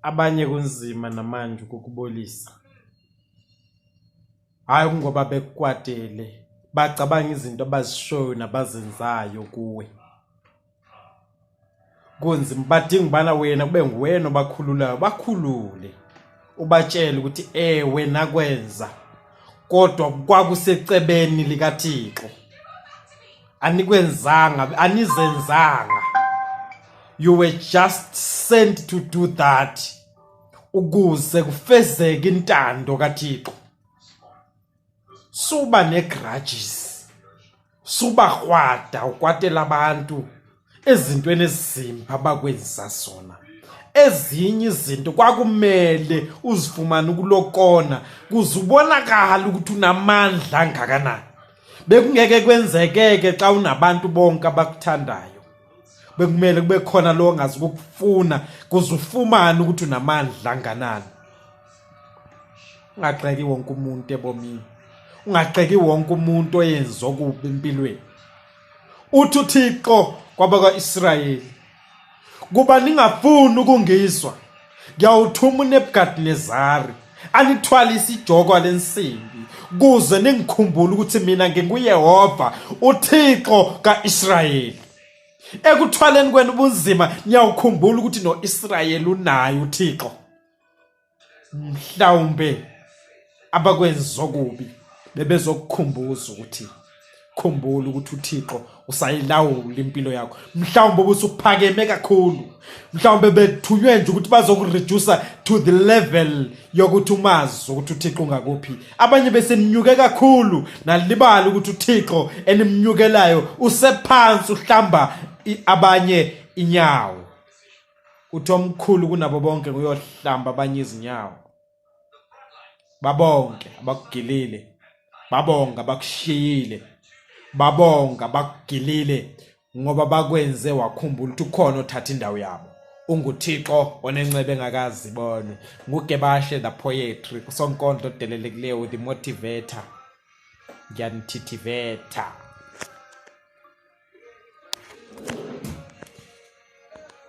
abanye kunzima namanje ukukubolisa. Hayi ngoba bekukwatele, bacabanga izinto abazishoyo nabazenzayo kuwe. Kunzima badinga ubana wena kube nguwena obakhululayo, bakhulule. Ubatshele ukuthi wena kwenza kodwa kwakusecebeni likaThixo. Anikwenzanga, anizenzanga. You were just sent to do that. Ukuze kufezeke intando kaThixo. Suba negrudges. Suba kwada ukwatela abantu ezintweni ezimba bakwenza sona. Ezinye izinto kwakumele uzifumane ukulokona kuze ubonakala ukuthi unamandla angakanani. Bekungeke kwenzekeke xa unabantu bonke abakuthandayo. Bekumele kube khona lo ongazi ukufuna kuze ufumane ukuthi unamandla anganani. Ungagxeki wonke umuntu ebomini. Ungagxeki wonke umuntu oyenza okubi empilweni. Uthi uThixo kwabaka-Israyeli, kuba ningafuni ukungizwa, ngiyawuthuma uNebukadnezari anithwalise ijoko lensimbi kuze ningikhumbule ukuthi mina nginguYehova, uThixo ka-Israyeli. Ekuthwaleni kwenu ubunzima niyawukhumbula ukuthi no-Israyeli unayo uThixo. Mhlawumbe abakwenza okubi bebezokukhumbuza ukuthi khumbula ukuthi uThixo usayilawula impilo yakho. Mhlawumbe ubusuphakeme kakhulu. Mhlawumbe bethunywe nje ukuthi bazokureduce to the level yokuthi umazi ukuthi uThixo ungakuphi. Abanye beseninyuke kakhulu nalibala ukuthi uThixo enimnyukelayo usephansi uhlamba abanye inyawo. Uthi omkhulu kunabo bonke uyohlamba abanye izinyawo. Babonke abakugilile, babonga abakushiyile, babonga bakugilile ngoba bakwenze wakhumbula ukuthi ukhona othatha indawo yabo. UnguThixo onencebe engakazibone. NguGebashe the poetry, usonkondlo odelelekileyo, the motivator. Ngiyanithithiveta.